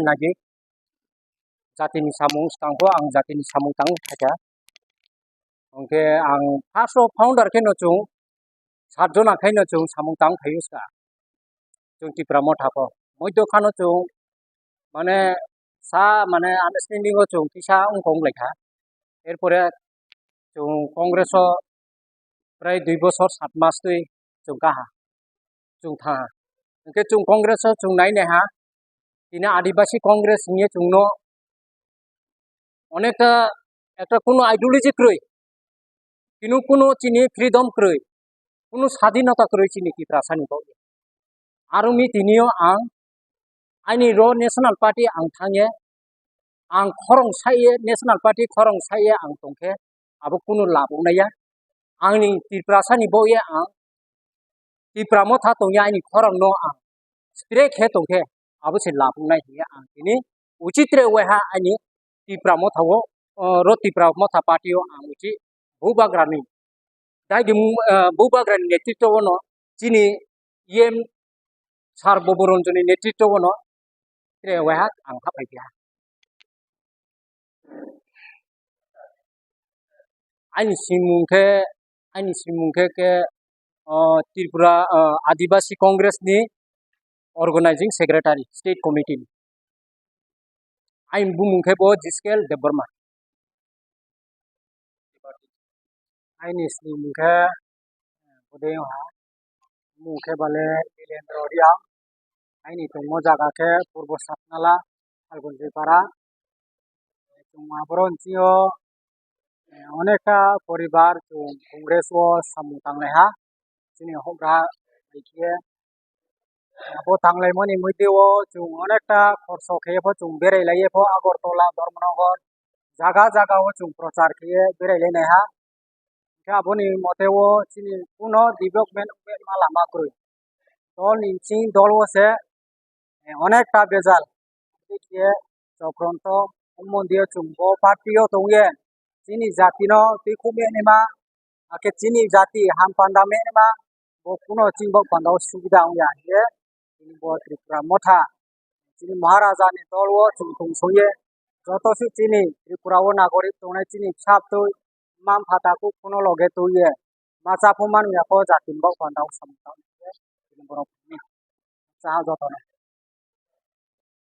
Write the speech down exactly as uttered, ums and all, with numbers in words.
nagi jatini samung skangbo ang jatini samung tang khaikha. Hwnkhe ang first o founder kheno chwng sat jona khaino chwng samung tang phaiwi ska. Chwng Tipra Motha pho. Moido khano chwng mane sa mane understanding o chwng kisa wngkha wnglaikha. Erpore chwng Congress o prai dui bosor sat mas twi chwng kaha, chwng thaha. Hwnkhe chwng Congress o chwng nai naiha, tini Adibasi Congress hwnwi chwngno onekta ekta kunu ideology kwrwi, tini kunu chini freedom kwrwi, kunu sadinota kwrwi chini Tiprasani bagwi. Aro mi tinio ang aini ro National Party ang thangye, ang khorong saiye, National Party khorong saiye ang tongkhe, abo kunu lab wngnaiya. Angni Tiprasani bagwi ang Tipra Motha tongya aini khorang no ang stre khe tongkhe abo se lab wngnai hiya ang tini uchitre waiha aini Tipra Motha o, o, ro Tipra Motha party o ang uchi bubagrani dai di, eh, bubagrani netritwo no chini E M sir Boboranjani netritwo no tre waiha ang hapai kha. Aini simung khe, aini simung khe, khe, o, Tripura, o, Adibasi Congress ni Organizing Secretary, State Committee ni. Aini bumung khe bo Jiskel Debbarma. Aini simung khe, bodei ha, bumung khe bale Nilendra Reang. Aini tongmo jaga khe Purbo Satnala, Phalgunjwi Para. Chwng aboroni bisingo, eh, onekta poribar chwng Congress o samung tanglaiha. Chini hobra hai khe abo tanglaimani mwtwi o chwng onekta khorso khe pho chwng berai lai pho Agartala, Dharmanagar jaga jaga o chwng prochar khe berai lai naiha. Khe aboni mote o chini kuno development wngma lama kwrwi. Dol ni ching dol o se, eh, onekta bejal. Khe chokronto, o mondir o chwng bo party o tongye chini jati no twi khum ya nima, hakhe chini jati ham panda me nima, bo kuno chini bo panda o subida wngya hiye, chini bo Tripura Motha, chini Maharaja ni dol o chwng tong songye, joto se chini Tripura o nagorik tongnai chini bwsa bwtwi, mma mpha takhuk kuno loge twiye, ma cha phung man ya kho jati ni bo panda o samung tang, chini borok ni cha joto no.